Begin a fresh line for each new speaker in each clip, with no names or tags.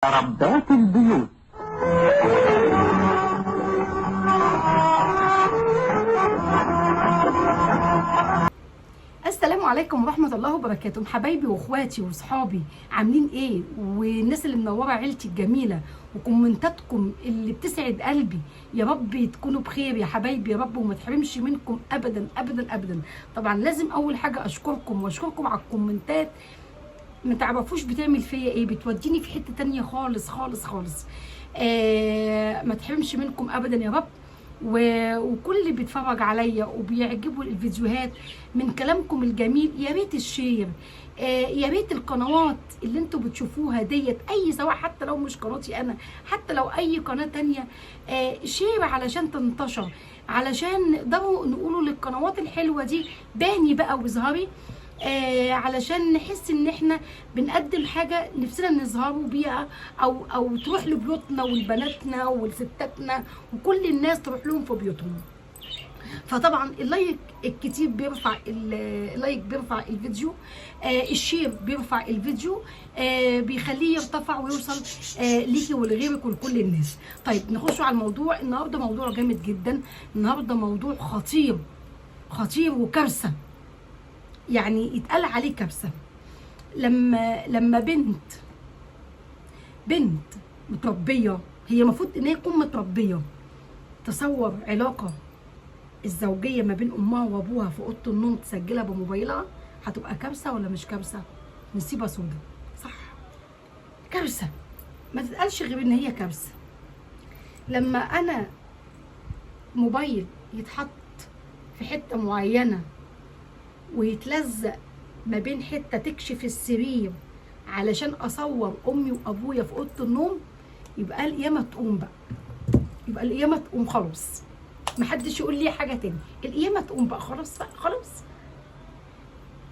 ربات البيوت.
السلام عليكم ورحمة الله وبركاته. حبايبي واخواتي واصحابي، عاملين ايه؟ والناس اللي منورة عيلتي الجميلة وكومنتاتكم اللي بتسعد قلبي، يا رب تكونوا بخير يا حبايبي يا رب، وما تحرمش منكم ابدا ابدا ابدا. طبعا لازم اول حاجة اشكركم واشكركم على الكومنتات، ما تعرفوش بتعمل فيا ايه، بتوديني في حتة تانية خالص خالص خالص. ما تحرمش منكم ابدا يا رب. وكل اللي بيتفرج عليا وبيعجبه الفيديوهات من كلامكم الجميل، يا ريت ال share، يا ريت القنوات اللي انتوا بتشوفوها ديت، اي سواء حتى لو مش قناتي انا، حتى لو اي قناة تانية، share علشان تنتشر، علشان نقدروا نقولوا للقنوات الحلوة دي باني بقى واظهري، علشان نحس ان احنا بنقدم حاجة نفسنا نظهروا بيها، او تروح لبيوتنا ولبناتنا ولستاتنا وكل الناس تروح لهم في بيوتهم. فطبعا ال like الكتير بيرفع ال like بيرفع الفيديو، ال share بيرفع الفيديو، بيخليه يرتفع ويوصل ليكي ولغيرك ولكل الناس. طيب نخش على الموضوع النهارده. موضوع جامد جدا النهارده، موضوع خطير خطير وكارثة، يعني يتقال عليه كارثة. لما بنت متربيه، هي المفروض ان هي تكون متربيه، تصور علاقة الزوجية ما بين امها وابوها في اوضة النوم تسجلها بموبايلها، هتبقى كارثة ولا مش كارثة؟ مصيبة سودة، صح؟ كارثة، ما تتقالش غير ان هي كارثة. لما انا موبايل يتحط في حتة معينة ويتلزق ما بين حتة تكشف السرير علشان اصور امي وابويا في اوضة النوم، يبقى القيامة تقوم بقى، يبقى القيامة تقوم خلاص، محدش يقول لي حاجة تاني، القيامة تقوم بقى خلاص بقى خلاص.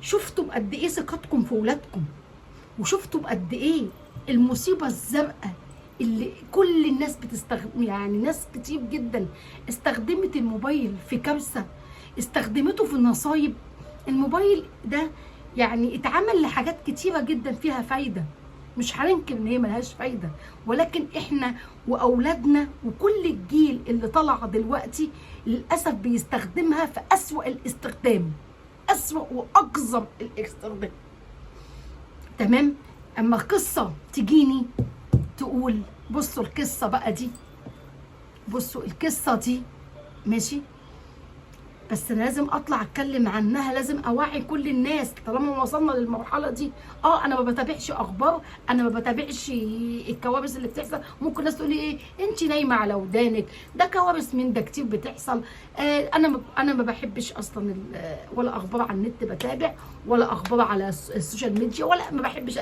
شفتم قد ايه ثقتكم في ولادكم، وشفتم قد ايه المصيبة الزرقاء اللي كل الناس بتستخدم، يعني ناس كتير جدا استخدمت الموبايل في كارثة، استخدمته في النصايب. الموبايل ده يعني اتعمل لحاجات كتيرة جدا فيها فايدة، مش هننكر ان هي ملهاش فايدة، ولكن احنا واولادنا وكل الجيل اللي طلع دلوقتي للأسف بيستخدمها في أسوأ الاستخدام، أسوأ وأقذر الاستخدام. تمام؟ اما قصة تجيني تقول بصوا القصة بقى دي، بصوا القصة دي، ماشي، بس انا لازم اطلع اتكلم عنها، لازم اوعي كل الناس طالما وصلنا للمرحلة دي. انا ما بتابعش اخبار، انا ما بتابعش الكوارث اللي بتحصل. ممكن ناس تقول لي ايه انت نايمة على ودانك، ده كوارث من ده كتير بتحصل. انا ما بحبش اصلا ولا اخبار على النت بتابع، ولا اخبار على ال social media، ولا ما بحبش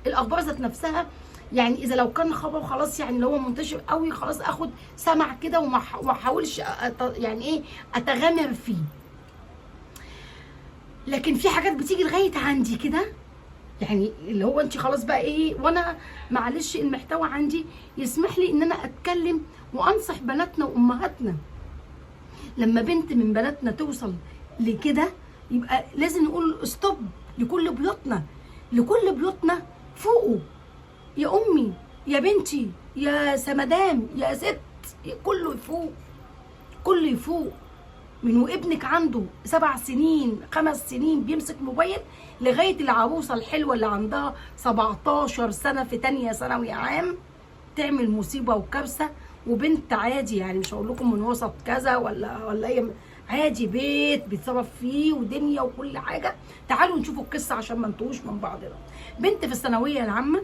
الاخبار ذات نفسها. يعني اذا لو كان خبر خلاص، يعني لو هو منتشر قوي خلاص اخد سمع كده وما احاولش يعني ايه اتغامر فيه. لكن في حاجات بتيجي لغاية عندي كده، يعني اللي هو انت خلاص بقى ايه، وانا معلش المحتوى عندي يسمح لي ان انا اتكلم وانصح بناتنا وامهاتنا. لما بنت من بناتنا توصل لكده يبقى لازم نقول stop لكل بيوتنا، لكل بيوتنا فوقوا يا امي يا بنتي يا سمدام يا ست، كله يفوق، كله يفوق. من وابنك عنده 7 سنين 5 سنين بيمسك موبايل، لغاية العروسة الحلوة اللي عندها 17 سنة في تانية ثانوي عام تعمل مصيبة وكارثة. وبنت عادي، يعني مش هقول لكم من وسط كذا ولا اي، عادي بيت بيتصرف فيه ودنيا وكل حاجة. تعالوا نشوفوا القصة عشان ما نتوهوش من بعضنا. بنت في الثانوية العامة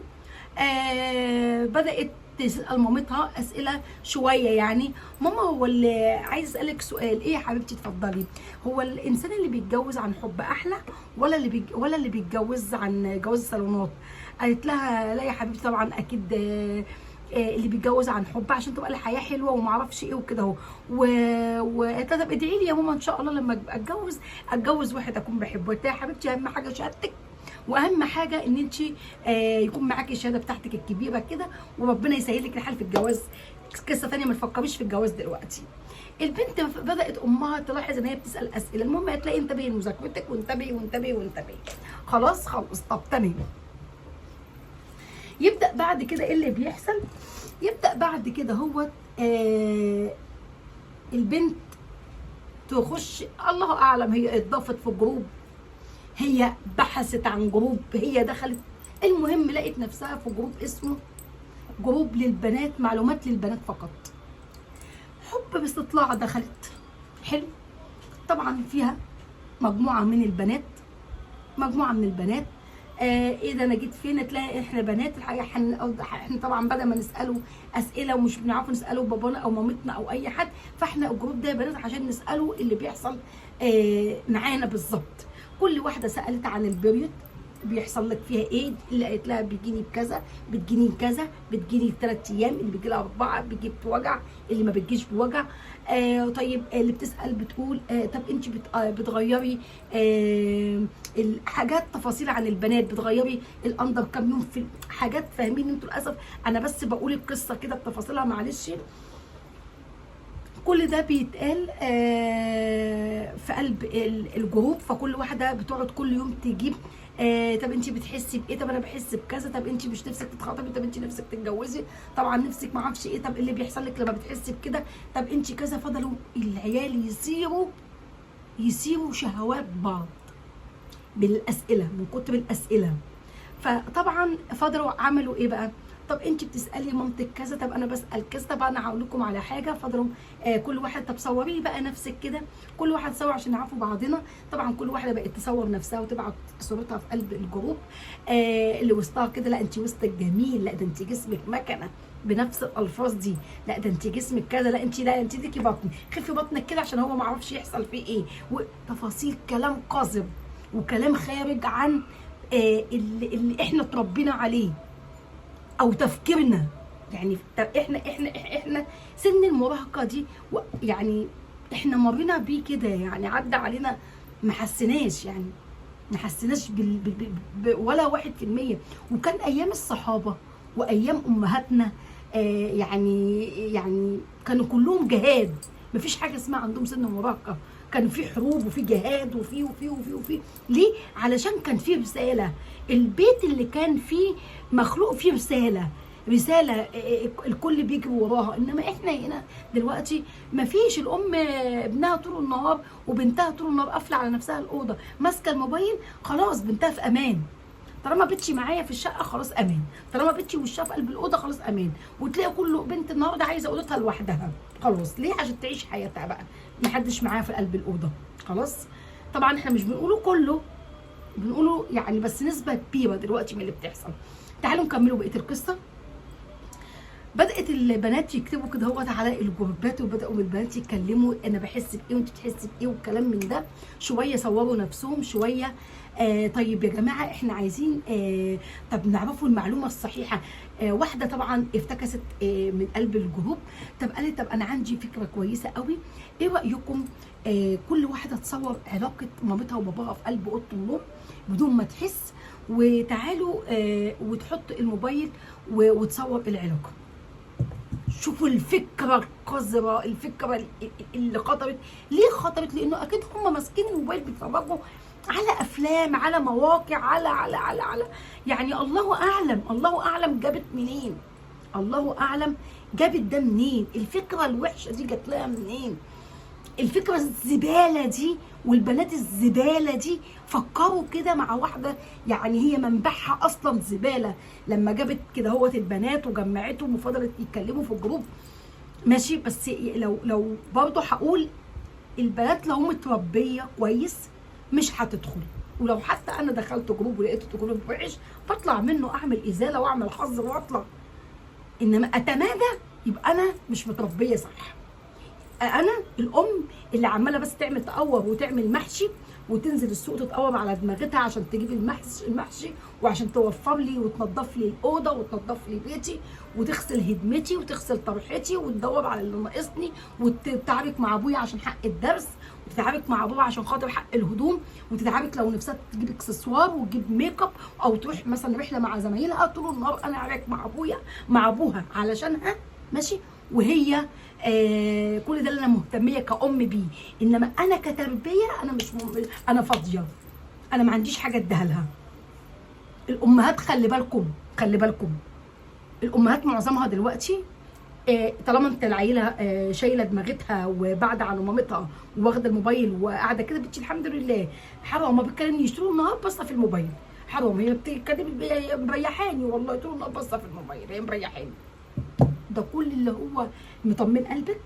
بدأت تسأل مامتها أسئلة شوية، يعني ماما هو اللي عايز أسألك سؤال. إيه يا حبيبتي اتفضلي. هو الإنسان اللي بيتجوز عن حب أحلى ولا اللي بيتجوز عن جواز الصالونات؟ قالت لها لا يا حبيبتي طبعا أكيد اللي بيتجوز عن حب عشان تبقى الحياة حلوة وما اعرفش ايه وكده اهو. وقالت لها طب ادعي لي يا ماما ان شاء الله لما اتجوز واحد اكون بحبه. قالت لها يا حبيبتي اهم حاجة شهادتك، واهم حاجة ان انت يكون معاكي الشهادة بتاعتك الكبيرة كده، وربنا يسهل لك الحال في الجواز. قصة ثانية، ما تفكريش في الجواز دلوقتي. البنت بدات امها تلاحظ ان هي بتسال اسئلة. المهم هتلاقي انتبهي لمذاكرتك وانتبهي وانتبهي وانتبهي. خلاص خلاص طب تمام. يبدا بعد كده ايه اللي بيحصل؟ يبدا بعد كده هو البنت تخش، الله اعلم هي اتضافت في group، هي بحثت عن group، هي دخلت، المهم لقت نفسها في group اسمه group للبنات، معلومات للبنات فقط. حب باستطلاع دخلت، حلو. طبعا فيها مجموعة من البنات، مجموعة من البنات، ايه ده انا جيت فين؟ تلاقي احنا بنات الحقيقة احنا طبعا بدل ما نساله اسئلة ومش بنعرف نساله بابانا او مامتنا او اي حد، فاحنا ال group ده يا بنات عشان نساله اللي بيحصل معانا بالظبط. كل واحدة سالت عن ال period بيحصل لك فيها ايه، اللي قالت لها بيجيني بكذا، بتجيني كذا، بتجيني 3 ايام، اللي بيجي لها 4، بيجي بوجع، اللي ما بتجيش بوجع. طيب اللي بتسال بتقول طب انت بتغيري الحاجات، تفاصيل عن البنات، بتغيري ال under كام يوم في حاجات، فاهمين انتوا؟ للاسف انا بس بقول القصة كده بتفاصيلها، معلش. كل ده بيتقال في قلب ال group. فكل واحدة بتقعد كل يوم تجيب طب انت بتحسي بايه؟ طب انا بحس بكذا. طب انت مش نفسك تتخطبي؟ طب انت نفسك تتجوزي؟ طبعا نفسك ما اعرفش ايه. طب اللي بيحصل لك لما بتحسي بكده؟ طب انت كذا. فضلوا العيال يثيروا شهوات بعض بالاسئلة، من كتر الاسئلة. فطبعا فضلوا عملوا ايه بقى؟ طب انت بتسالي مامتك كذا، طب انا بسال كذا، طب انا هقول لكم على حاجة. فضلوا كل واحد طب صوري بقى نفسك كده، كل واحد صور عشان نعرفوا بعضنا. طبعا كل واحدة بقت تصور نفسها وتبعت صورتها في قلب ال group، اللي وسطها كده، لا انت وسطك جميل، لا ده انت جسمك مكنه، بنفس الالفاظ دي، لا ده انت جسمك كذا، لا انت، لا انت ليكي بطن، خفي بطنك كده عشان هو ما عرفش يحصل فيه ايه، وتفاصيل كلام قذر وكلام خارج عن اللي احنا اتربينا عليه او تفكيرنا. يعني احنا سن المراهقة دي يعني احنا مرينا بيه كده، يعني عدى علينا ما حسيناش، يعني ما حسيناش ولا 1%. وكان ايام الصحابة وايام امهاتنا يعني كانوا كلهم جهاد، مفيش حاجة اسمها عندهم سن مراهقة، كان في حروب وفي جهاد وفي وفي وفي وفي. ليه؟ علشان كان في رسالة. البيت اللي كان فيه مخلوق فيه رسالة، رسالة الكل بيجري وراها. انما احنا هنا دلوقتي مفيش، الام ابنها طول النهار وبنتها طول النهار قافله على نفسها الاوضة، ماسكه الموبايل، خلاص بنتها في امان، طالما بنتي معايا في الشقة خلاص امان، طالما بنتي وشها في قلب الاوضة خلاص امان. وتلاقي كل بنت النهارده عايزه اوضتها لوحدها، خلاص ليه؟ عشان تعيش حياتها بقى، محدش معاها في قلب الاوضة خلاص. طبعا احنا مش بنقوله كله، بنقوله يعني بس نسبه كبيرة دلوقتي من اللي بتحصل. تعالوا نكملوا بقية القصة. بدات البنات يكتبوا كده هوت على الجروبات، وبداوا البنات يتكلموا انا بحس بايه وانت بتحسي بايه والكلام من ده. شوية صوروا نفسهم، شوية طيب يا جماعة احنا عايزين طب نعرفوا المعلومة الصحيحة. واحدة طبعا افتكست من قلب ال group، طب قالت طب انا عندي فكرة كويسة قوي، ايه رايكم كل واحدة تصور علاقة مامتها وباباها في قلب اوضة النوم بدون ما تحس، وتعالوا وتحط الموبايل وتصور العلاقة. شوفوا الفكرة القذرة، الفكرة اللي خطرت. ليه خطرت؟ لانه اكيد هم ماسكين الموبايل بيتفرجوا على افلام، على مواقع، على على على على يعني الله اعلم، الله اعلم جابت منين، الله اعلم جابت ده منين، الفكرة الوحشة دي جات لها منين، الفكرة الزبالة دي والبنات الزبالة دي فكروا كده مع واحدة يعني هي منبعها اصلا زبالة. لما جابت كده هوت البنات وجمعتهم وفضلت يتكلموا في ال group، ماشي. بس لو برضه هقول البنات لو متربيه كويس مش هتدخل، ولو حتى انا دخلت group ولقيت group وحش بطلع منه، اعمل ازالة واعمل حظر واطلع. انما اتمادى يبقى انا مش متربيه صح. انا الام اللي عماله بس تعمل تقور وتعمل محشي وتنزل السوق تتقور على دماغتها عشان تجيب المحشي وعشان توفر لي وتنظف لي الاوضة وتنظف لي بيتي وتغسل هدمتي وتغسل طرحتي وتدور على اللي ناقصني وتتعارك مع ابويا عشان حق الدرس وتتعارك مع بابا عشان خاطر حق الهدوم وتتعارك لو نفسها تجيب اكسسوار وتجيب make up او تروح مثلا رحله مع زمايلها. طول النهار انا عارك مع ابويا مع ابوها علشانها، ماشي. وهي كل ده اللي انا مهتميه كأم بيه. انما انا كتربيه انا مش انا فاضية، انا ما عنديش حاجة اديها لها. الامهات خلي بالكم، خلي بالكم الامهات معظمها دلوقتي طالما انت العيلة شايله دماغتها وبعد عن مامتها وواخده الموبايل وقاعدة كده بتشيل، الحمد لله حرام ما بتكلمنيش طول النهار باصة في الموبايل، حرام هي بتتكلم مريحاني والله طول النهار باصة في الموبايل، هي مريحاني. ده كل اللي هو مطمن قلبك،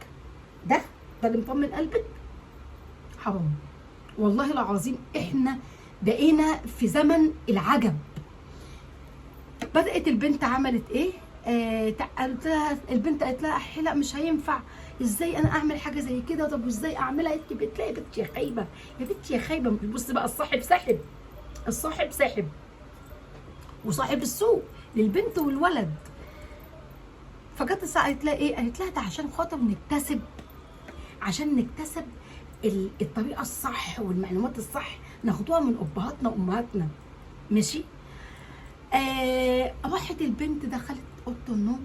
ده اللي مطمن قلبك، حرام والله العظيم. احنا بقينا في زمن العجب. بدأت البنت عملت ايه؟ قالت لها البنت، قالت لها احي لا مش هينفع، ازاي انا اعمل حاجة زي كده؟ طب وازاي اعملها؟ انت بتلاقي بنتي يا خايبة، يا بنتي يا خايبة. بص بقى الصاحب ساحب، الصاحب ساحب وصاحب السوق للبنت والولد. فجت الساعة قالت لها ايه؟ قالت لها ده عشان خاطر نكتسب، عشان نكتسب الطريقة الصح والمعلومات الصح ناخدوها من ابهاتنا وامهاتنا، ماشي. راحت البنت دخلت اوضة النوم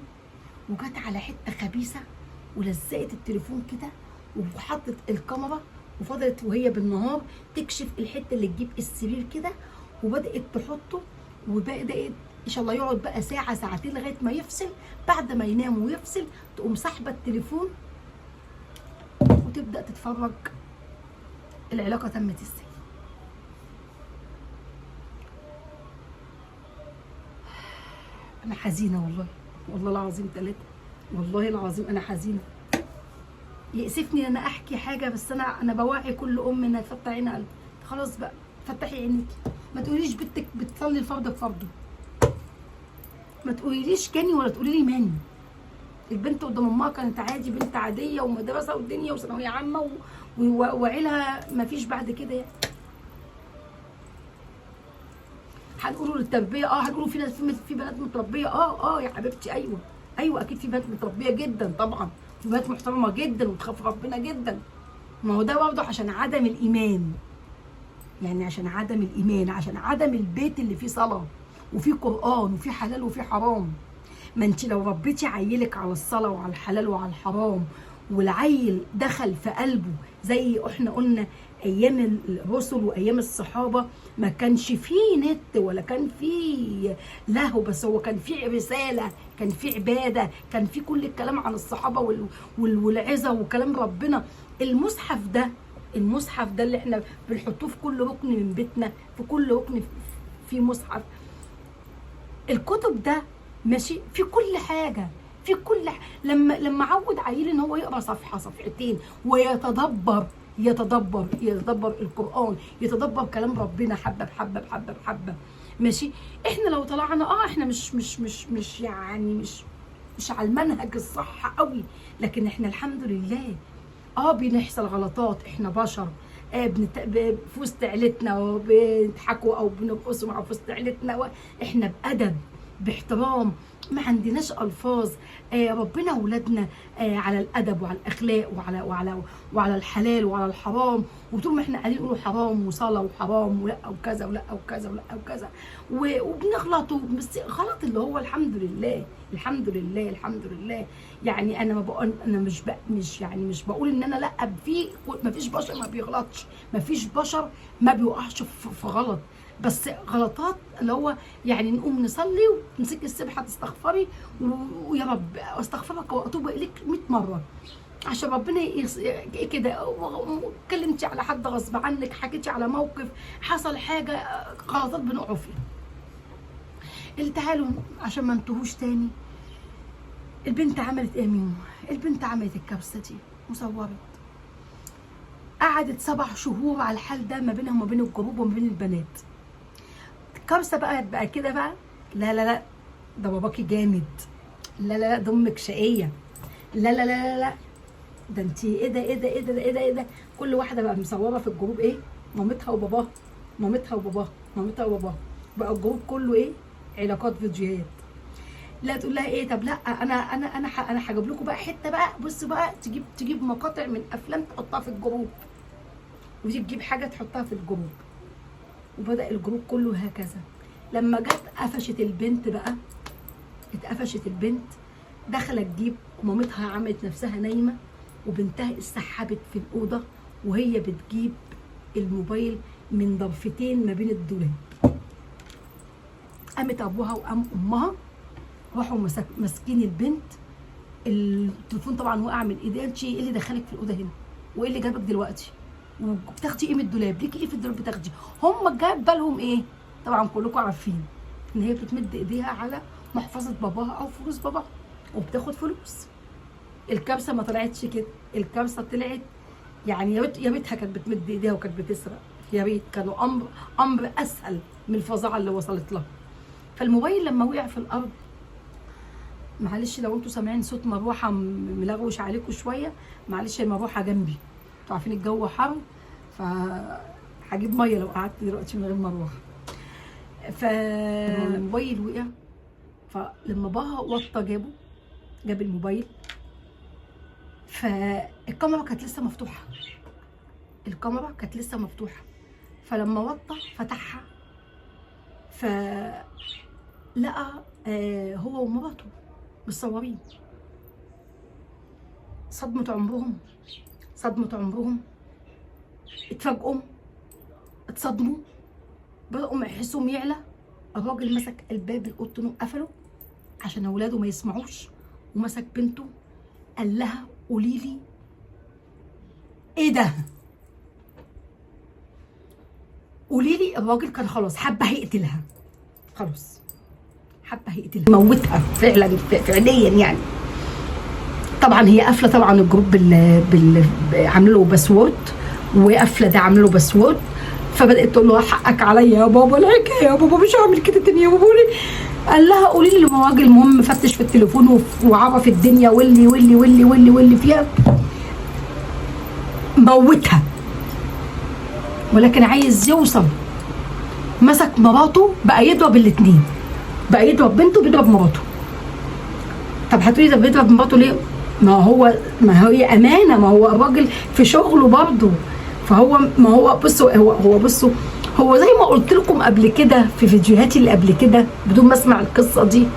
وجت على حتة خبيثة ولزقت التليفون كده وحطت الكاميرا وفضلت وهي بالنهار تكشف الحتة اللي تجيب السرير كده، وبدات تحطه، وبدات ان شاء الله يقعد بقى ساعة ساعتين لغاية ما يفصل. بعد ما ينام ويفصل تقوم سحبه التليفون وتبدا تتفرج العلاقة تمت ازاي. انا حزينة والله، والله العظيم ثلاثة، والله العظيم انا حزينة. يأسفني ان انا احكي حاجة، بس انا بوعي كل ام انها تفتح عينها. خلاص بقى فتحي عينيكي، ما تقوليش بنتك بتصلي الفرض بفرضه، ما تقوليليش كاني ولا تقولي لي ماني. البنت قدام امها كانت عادي، بنت عادية ومدرسة والدنيا وثانويه عامة وعيلها ما فيش بعد كده يعني. هنقولوا للتربية، هنقولوا في ناس، في بنات متربيه، يا حبيبتي، ايوه ايوه اكيد في بنات متربيه جدا طبعا، في بنات محترمه جدا وتخاف ربنا جدا. ما هو ده برضه عشان عدم الايمان، يعني عشان عدم الايمان، عشان عدم البيت اللي فيه صلاة وفيه قران وفيه حلال وفيه حرام. ما انت لو ربيتي عيلك على الصلاة وعلى الحلال وعلى الحرام، والعيل دخل في قلبه زي احنا قلنا ايام الرسل وايام الصحابة ما كانش فيه نت ولا كان فيه لهو، بس هو كان فيه رسالة، كان فيه عباده، كان فيه كل الكلام عن الصحابة والعظة وكلام ربنا. المصحف ده، المصحف ده اللي احنا بنحطوه في كل ركن من بيتنا، في كل ركن في مصحف. الكتب ده ماشي في كل حاجة، في كل لما عود عيل ان هو يقرا صفحة صفحتين ويتدبر، يتدبر يتدبر القرآن، يتدبر كلام ربنا حبه بحبه بحبه بحبه، ماشي. احنا لو طلعنا احنا مش مش مش مش يعني مش مش على المنهج الصح قوي، لكن احنا الحمد لله بنحصل غلطات، احنا بشر، في وسط عيلتنا وبنضحكوا او بنرقصوا مع في وسط عيلتنا، احنا بأدب باحترام، ما عندناش الفاظ. ربنا ولادنا على الادب وعلى الاخلاق وعلى وعلى وعلى الحلال وعلى الحرام، وطول ما احنا قاعدين نقولوا حرام وصلاة وحرام ولا وكذا ولا وكذا ولا وكذا وبنغلطوا، بس غلط اللي هو الحمد لله الحمد لله الحمد لله. يعني انا ما بقول، انا مش يعني مش بقول ان انا لا، في ما فيش بشر ما بيغلطش، ما فيش بشر ما بيوقعش في غلط، بس غلطات اللي هو يعني نقوم نصلي وتمسكي السبحة تستغفري ويا رب استغفرك واتوب اليك 100 مرة عشان ربنا كده. اتكلمتي على حد غصب عنك، حكيتي على موقف، حصل حاجة، غلطات بنقع فيها. اللي تعالوا عشان ما انتهوش تاني. البنت عملت ايه ميمو؟ البنت عملت الكبسه دي وصورت، قعدت 7 شهور على الحال ده ما بينها وما بين الجروب وما بين البنات. الكبسه بقى كده بقى، لا لا لا ده باباكي جامد، لا لا لا ده امك شقيه، لا لا لا لا ده انت ايه ده ايه ده ايه ده ايه ده ايه ده. كل واحدة بقى مصوره في الجروب ايه، مامتها وباباها، مامتها وباباها، مامتها وباباها، بقى الجروب كله ايه، علاقات فيديوهات. لا تقول لها ايه، طب لا انا انا انا انا هجيب لكم بقى حتة بقى، بصوا بقى، تجيب مقاطع من افلام تحطها في الجروب، ودي تجيب حاجة تحطها في الجروب، وبدا الجروب كله هكذا. لما جت قفشت البنت بقى، اتقفشت البنت، دخلت تجيب مامتها، عملت نفسها نايمة وبنتها اتسحبت في الاوضة وهي بتجيب الموبايل من ضرفتين ما بين الدولاب. قامت ابوها وقام امها راحوا ماسكين البنت. التليفون طبعا وقع من ايديها. انت ايه اللي دخلك في الاوضة هنا؟ وايه اللي جابك دلوقتي؟ وبتاخدي ايه من الدولاب؟ ليكي ايه في الدولاب بتاخدي؟ هم جاب بالهم ايه؟ طبعا كلكم عارفين ان هي بتمد ايديها على محفظة باباها او فلوس باباها وبتاخد فلوس. الكارثة ما طلعتش كده، الكارثة طلعت يعني يا ريتها كانت بتمد ايديها وكانت بتسرق، يا ريت كانوا امر اسهل من الفظاعه اللي وصلت لها. فالموبايل لما وقع في الارض، معلش لو انتوا سامعين صوت مروحة ملغوش عليكم شوية، معلش المروحة جنبي، انتوا عارفين الجو حر، فهجيب مية لو قعدت دلوقتي من غير مروحة. فالموبايل وقع، فلما باباها وطى جاب الموبايل، فالكاميرا كانت لسه مفتوحة، الكاميرا كانت لسه مفتوحة. فلما وطى فتحها، فلقى هو ومراته متصورين. صدمة عمرهم، صدمة عمرهم، اتفاجئوا، اتصدموا، بدأوا يحسهم يعلى. الراجل مسك الباب الأوضة النوم قفله عشان اولاده ما يسمعوش، ومسك بنته قال لها قولي لي ايه ده، قولي لي. الراجل كان خلاص حبه هيقتلها، خلاص حبه هيقتلها، موتها فعلا فعليا يعني. طبعا هي قافله طبعا ال group عامله له password، وقافله ده عامله له password. فبدات تقول له حقك عليا يا بابا، الحكاية يا بابا، مش هعمل كده تاني يا بابا. قال لها قولي لي. الراجل المهم فتش في التليفون وعرف الدنيا واللي واللي واللي واللي واللي فيها، موتها. ولكن عايز يوصل، مسك مراته بقى يضرب الاثنين، بقى يضرب بنته بيضرب مراته. طب هتقولي ده بيضرب مراته ليه؟ ما هي امانه، ما هو الراجل في شغله برضه. فهو ما هو بصوا هو بصوا هو زي ما قلت لكم قبل كده في فيديوهاتي اللي قبل كده بدون ما اسمع القصة دي،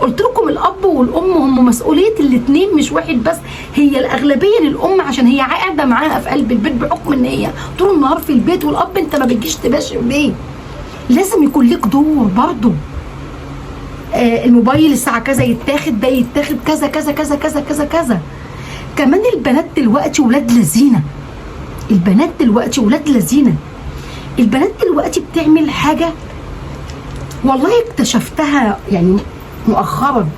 قلت لكم الاب والام هم مسؤولية الاثنين مش واحد بس. هي الاغلبية للام عشان هي قاعدة معاها في قلب البيت بحكم ان هي طول النهار في البيت، والاب انت ما بتجيش تباشر ليه؟ لازم يكون لك دور برضه. الموبايل الساعة كذا يتاخد، ده يتاخد كذا كذا كذا كذا كذا كذا. كمان البنات دلوقتي ولاد لذينه، البنات دلوقتي ولاد لذينه، البنات دلوقتي بتعمل حاجة والله اكتشفتها يعني مؤخرا.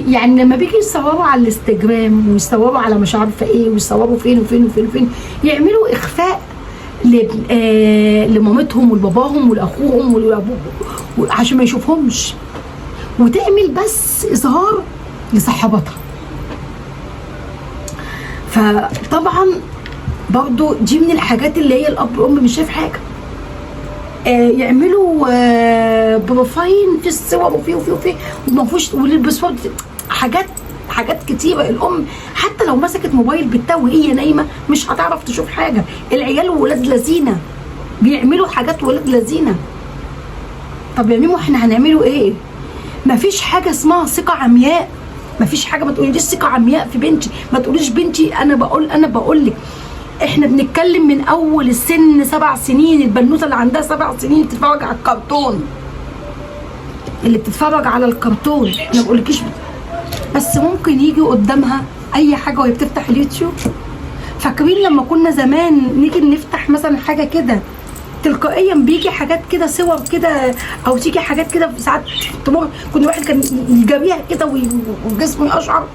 يعني لما بيجي يصوروا على الانستجرام ويصوروا على مش عارفه ايه ويصوروا فين وفين وفين وفين، يعملوا اخفاء لمامتهم ولباباهم ولاخوهم ولابوهم عشان ما يشوفهمش، وتعمل بس اظهار لصحباتها. فطبعا برضو دي من الحاجات اللي هي الاب والام مش شايف حاجة. يعملوا profile في الصور وفي وفي وفي وما فيهوش وال password، حاجات كتيرة. الام حتى لو مسكت موبايل بنتها وهي نايمة مش هتعرف تشوف حاجة. العيال ولاد لذينه بيعملوا حاجات ولاد لذينه. طب يا ميمو احنا هنعمله ايه؟ مفيش حاجة اسمها ثقة عمياء، مفيش حاجة. ما تقوليش ثقة عمياء في بنتي، ما تقوليش بنتي. انا بقول لك احنا بنتكلم من اول السن 7 سنين. البنوته اللي عندها 7 سنين بتتفرج على الكرتون، اللي بتتفرج على الكرتون ما بقولكيش، بس ممكن يجي قدامها اي حاجة وهي بتفتح اليوتيوب. فاكرين لما كنا زمان نيجي نفتح مثلا حاجة كده تلقائيا بيجي حاجات كده، صور كده، او تيجي حاجات كده ساعات تمر، كل واحد كان يجريها كده وجسمه يقشعر.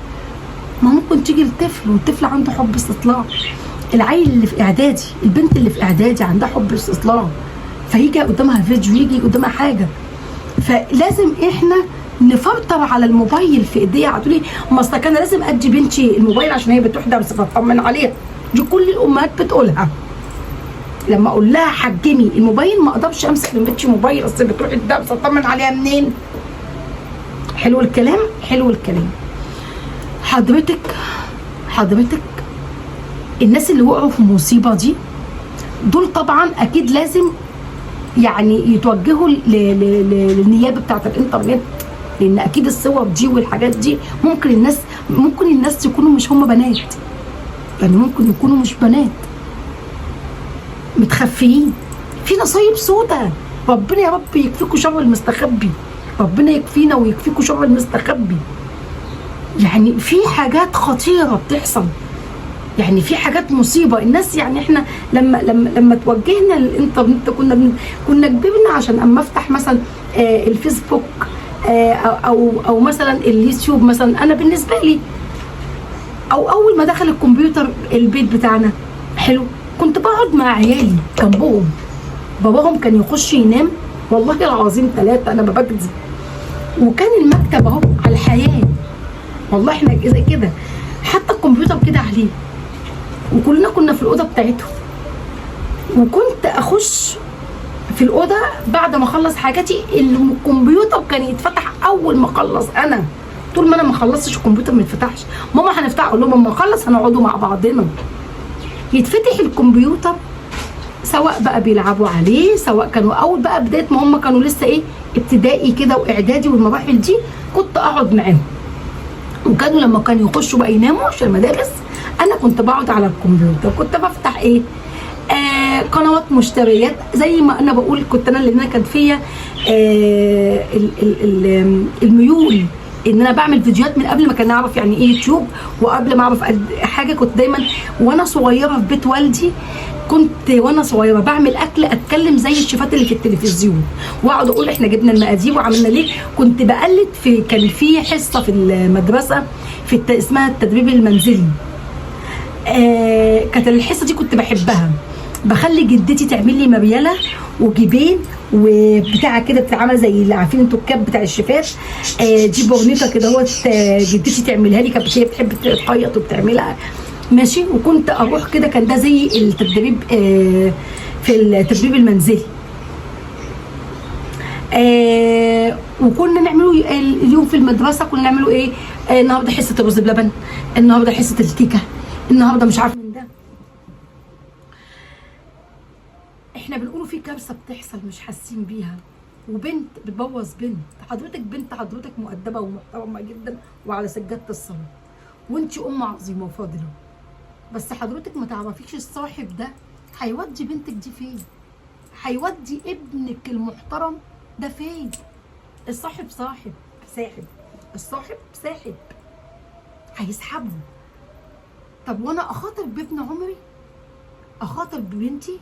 ما ممكن تيجي لطفل، والطفل عنده حب استطلاع. العيل اللي في اعدادي، البنت اللي في اعدادي عندها حب استطلاع، فيجي قدامها فيديو، يجي قدامها حاجة. فلازم احنا نفلتر على الموبايل في ايديها. هتقولي ما اصل انا لازم ادي بنتي الموبايل عشان هي بتروح درس فاطمن عليها. دي كل الامهات بتقولها. لما اقول لها حجمي الموبايل، ما اقدرش امسك من بنتي موبايل، اصل بتروح الدرس اطمن عليها منين؟ حلو الكلام، حلو الكلام. حضرتك الناس اللي وقعوا في المصيبة دي دول طبعا اكيد لازم يعني يتوجهوا للنيابه بتاعه الانترنت، لان اكيد الصور دي والحاجات دي ممكن الناس يكونوا مش هم بنات، يعني ممكن يكونوا مش بنات متخفيين في نصايب سودة. ربنا يا رب يكفيكوا شر المستخبي، ربنا يكفينا ويكفيكوا شر المستخبي. يعني في حاجات خطيرة بتحصل، يعني في حاجات مصيبة الناس. يعني احنا لما لما لما توجهنا للانترنت كنا كبرنا عشان اما افتح مثلا الفيسبوك او مثلا اليوتيوب مثلا، انا بالنسبة لي او اول ما دخل الكمبيوتر البيت بتاعنا حلو، كنت بقعد مع عيالي جنبهم، باباهم كان يخش ينام والله العظيم 3 انا ما بكذب، وكان المكتب اهو على الحياة، والله احنا زي كده، حتى الكمبيوتر كده عليه، وكلنا كنا في الاوضة بتاعتهم. وكنت اخش في الاوضة بعد ما اخلص حاجاتي، الكمبيوتر كان يتفتح اول ما اخلص انا، طول ما انا ما خلصتش الكمبيوتر ما يتفتحش. ماما هنفتح، اقول لهم اما اخلص هنقعدوا مع بعضنا. يتفتح الكمبيوتر سواء بقى بيلعبوا عليه، سواء كانوا اول بقى بداية ما هم كانوا لسه ايه ابتدائي كده واعدادي والمراحل دي، كنت اقعد معاهم. وكانوا لما كانوا يخشوا بقى يناموا عشان المدارس، انا كنت بقعد على الكمبيوتر، كنت بفتح ايه قنوات مشتريات زي ما انا بقول. كنت انا اللي انا كان فيا الميول ان انا بعمل فيديوهات من قبل ما كان اعرف يعني ايه يوتيوب، وقبل ما اعرف حاجة. كنت دايما وانا صغيرة في بيت والدي، كنت وانا صغيرة بعمل اكل اتكلم زي الشيفات اللي في التلفزيون، واقعد اقول احنا جبنا المقادير وعملنا ليه. كنت بقلد في، كان في حصة في المدرسة في اسمها التدريب المنزلي، كانت الحصة دي كنت بحبها، بخلي جدتي تعمل لي مريله وجيبين وبتاع كده بتتعمل زي اللي عارفين انتوا الكاب بتاع الشيفات، دي بورنيطه كده اهوت، جدتي تعملها لي، كانت هي بتحب تخيط وبتعملها ماشي. وكنت اروح كده، كان ده زي التدريب في التدريب المنزلي، وكنا نعمله اليوم في المدرسة، كنا نعمله ايه، النهارده حصة الرز بلبن، النهارده حصة الكيكه، النهارده مش عارفه من ده. احنا بنقولوا في كارثة بتحصل مش حاسين بيها، وبنت بتبوظ بنت. حضرتك بنت، حضرتك مؤدبة ومحترمه جدا وعلى سجادة الصلاة، وانت ام عظيمة وفاضله، بس حضرتك ما تعرفيش الصاحب ده هيودي بنتك دي فين، هيودي ابنك المحترم ده فين. الصاحب صاحب ساحب، الصاحب ساحب، هيسحبه. طب وانا اخاطر بابن عمري؟ اخاطر ببنتي؟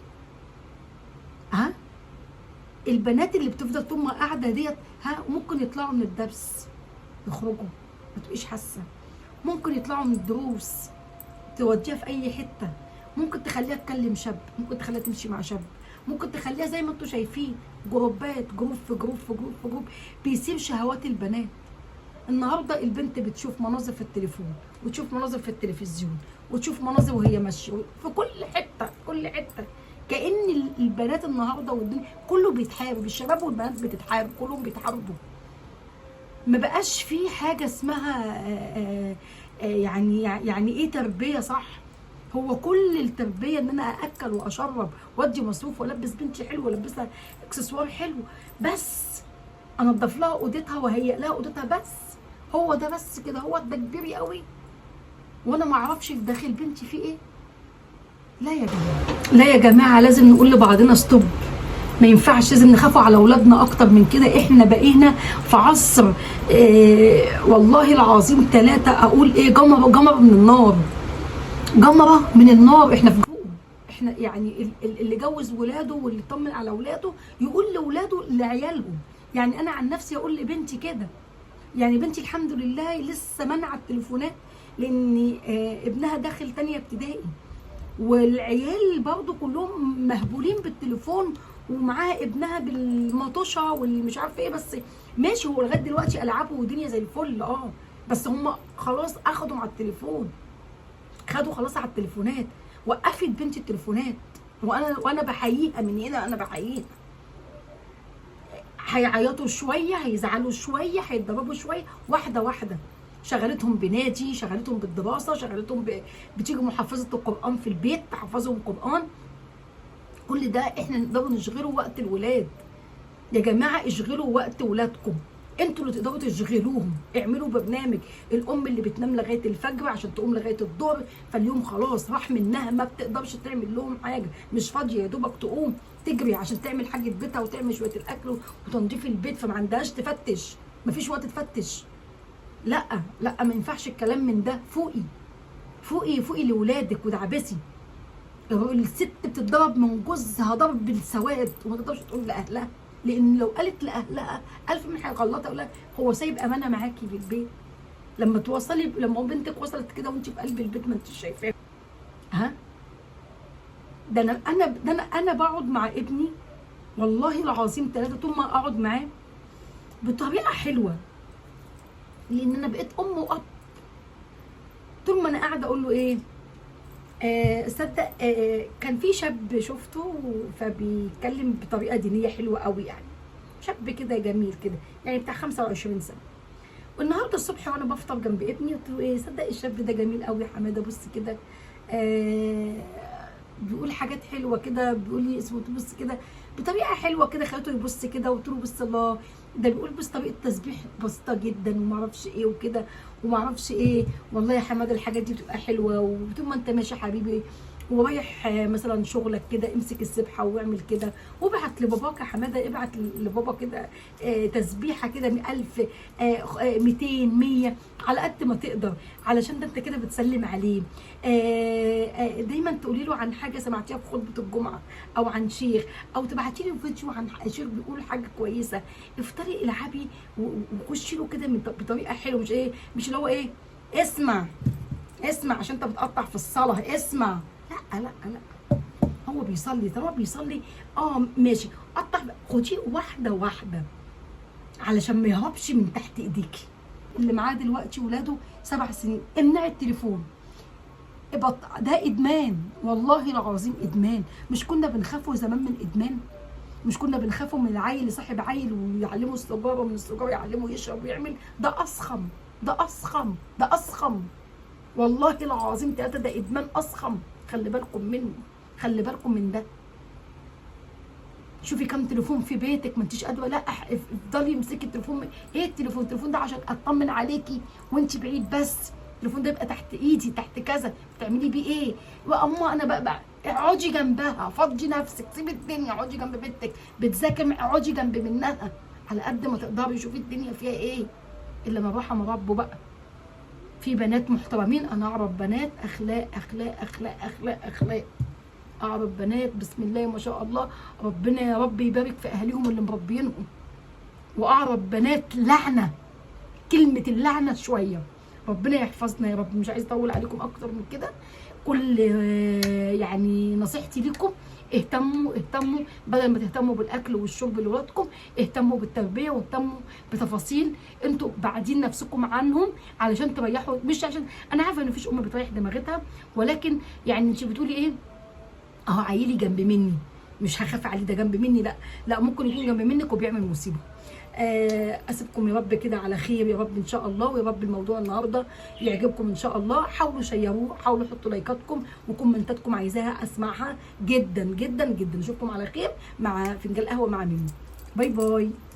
ها البنات اللي بتفضل طول ما قاعدة ديت، ها ممكن يطلعوا من الدرس يخرجوا ما تبقيش حاسه، ممكن يطلعوا من الدروس توديها في اي حتة، ممكن تخليها تكلم شاب، ممكن تخليها تمشي مع شاب، ممكن تخليها زي ما انتوا شايفين جروبات، group في group في group في group، بيسيب شهوات البنات. النهارده البنت بتشوف مناظر في التليفون، وتشوف مناظر في التلفزيون، وتشوف مناظر وهي ماشية في كل حتة، في كل حتة. كأن البنات النهارده والدنيا كله بيتحارب، الشباب والبنات بتتحارب، كلهم بيتحاربوا. ما بقاش في حاجة اسمها يعني ايه تربيه صح. هو كل التربية ان انا ااكل واشرب وادي مصروف والبس بنتي حلو والبسها اكسسوار حلو، بس انضف لها اوضتها وهيئ لها اوضتها، بس هو ده بس كده، هو ده كبير قوي، وانا ما اعرفش في داخل بنتي في ايه. لا يا جماعة، لا يا جماعة، لازم نقول لبعضنا stop، ما ينفعش، لازم نخافوا على اولادنا اكتر من كده. احنا بقينا في عصر والله العظيم 3 اقول ايه، جمرة، جمرة من النار، جمرة من النار. احنا في جوه، احنا يعني اللي جوز ولاده واللي طمن على ولاده يقول لاولاده لعيالهم. يعني انا عن نفسي اقول لبنتي كده، يعني بنتي الحمد لله لسه منع التليفونات، لان ابنها داخل تانية ابتدائي، والعيال برضو كلهم مهبولين بالتليفون، ومعاها ابنها بالمطوشه والمش عارفه ايه. بس ماشي، هو لغاية دلوقتي العابه ودنيا زي الفل، بس هم خلاص اخدوا على التليفون، خدوا خلاص على التليفونات. وقفت بنتي التليفونات، وانا بحييها من هنا، انا بحييها. هيعيطوا شوية، هيزعلوا شوية، هيتضربوا شوية، واحدة واحدة. شغلتهم بنادي، شغلتهم بالدراسة، شغلتهم بتيجي محفظة القران في البيت تحفظهم قران. كل ده احنا نقدر نشغله وقت الولاد. يا جماعة اشغلوا وقت ولادكم، انتوا اللي تقدروا تشغلوهم. اعملوا برنامج. الام اللي بتنام لغاية الفجر عشان تقوم لغاية الظهر، فاليوم خلاص راح منها، ما بتقدرش تعمل لهم حاجة، مش فاضية يا دوبك تقوم. تجري عشان تعمل حاجة بيتها وتعمل شوية الاكل وتنظيف البيت، فما عندهاش تفتش، مفيش وقت تفتش. لا لا، ما ينفعش الكلام من ده. فوقي فوقي فوقي لاولادك ودعبسي. الست بتتضرب من جوزها ضرب بالسواد وما تقدرش تقول لاهلها، لان لو قالت لاهلها الف من هيغلطها، يقول لها هو سايب امانه معاكي في البيت. لما توصلي، لما بنتك وصلت كده وانت في قلب البيت ما انتش شايفاها، ها؟ ده انا انا ده انا انا بقعد مع ابني والله العظيم ثلاثة، طول ما اقعد معاه بطريقة حلوة، لان انا بقيت ام واب. طول ما انا قاعدة اقول له ايه، صدق، كان في شاب شفته فبيتكلم بطريقة دينية حلوة قوي، يعني شاب كده جميل كده، يعني بتاع 25 سنة. والنهارده الصبح وانا بفطر جنب ابني قلت له ايه، صدق الشاب ده جميل قوي يا حمادة، بص كده، بيقول حاجات حلوة كده، بيقول لي اسمه، بص كده بطريقة حلوة كده، خليته يبص كده، وقلت له بص الله، ده بيقول بص طريقه تسبيح بسيطة جدا وما اعرفش ايه وكده وما اعرفش ايه. والله يا حمادة الحاجات دي بتبقى حلوة، وطول ما انت ماشي حبيبي ورايح مثلا شغلك كده امسك السبحة واعمل كده، وابعت لباباك يا حمادة، ابعت لبابا كده تسبيحه كده 1000 200 100 على قد ما تقدر، علشان ده انت كده بتسلم عليه. دايما تقولي له عن حاجة سمعتيها في خطبه الجمعة او عن شيخ، او تبعتي له فيديو عن شيخ بيقول حاجة كويسة. افطري العبي وخشي له كده بطريقة حلوة، مش ايه، مش اللي هو ايه اسمع اسمع عشان انت بتقطع في الصلاة اسمع، لا لا لا، هو بيصلي، طالما بيصلي ماشي، قطع، خديه واحدة واحدة علشان ما يهربش من تحت ايديكي. اللي معاه دلوقتي ولاده 7 سنين، امنعي التليفون، ده ادمان والله العظيم ادمان. مش كنا بنخافوا زمان من ادمان؟ مش كنا بنخافوا من العيل صاحب عيل ويعلمه السجاره، ومن السجاره يعلمه يشرب ويعمل؟ ده اسخم، ده اسخم، ده اسخم والله العظيم 3، ده ادمان اسخم. خلي بالكم منه، خلي بالكم من ده. شوفي كم تليفون في بيتك ما انتيش قادرة، لا افضلي امسكي التليفون. ايه التليفون؟ التليفون ده عشان اطمن عليكي وانت بعيد، بس التليفون ده يبقى تحت ايدي، تحت كذا، بتعملي بيه ايه؟ واما انا بقى اقعدي جنبها، فضي نفسك، سيبي الدنيا، اقعدي جنب بنتك بتذاكر، اقعدي جنب منها على قد ما تقدري، شوفي الدنيا فيها ايه. الا ما رحم ربه بقى. في بنات محترمين، انا اعرف بنات اخلاق اخلاق اخلاق اخلاق اخلاق، اعرف بنات بسم الله ما شاء الله، ربنا يا رب يبارك في اهاليهم اللي مربينهم. واعرف بنات لعنه، كلمة اللعنة شوية، ربنا يحفظنا يا رب. مش عايز اطول عليكم اكتر من كده. كل يعني نصيحتي لكم، اهتموا اهتموا، بدل ما تهتموا بالاكل والشرب لولادكم، اهتموا بالتربية واهتموا بتفاصيل انتوا بعدين نفسكم عنهم علشان تريحوا. مش عشان انا عارفه ان مفيش ام بتريح دماغتها، ولكن يعني انت بتقولي ايه، اهو عيلي جنب مني مش هخاف عليه، ده جنب مني، لا لا، ممكن يكون جنب منك وبيعمل مصيبة. اسيبكم يا رب كده على خير يا رب ان شاء الله، ويا رب الموضوع النهارده يعجبكم ان شاء الله. حاولوا شيروه، حاولوا حطوا لايكاتكم وكومنتاتكم، عايزاها اسمعها جدا جدا جدا. اشوفكم على خير مع فنجان قهوة مع ميمو. bye bye.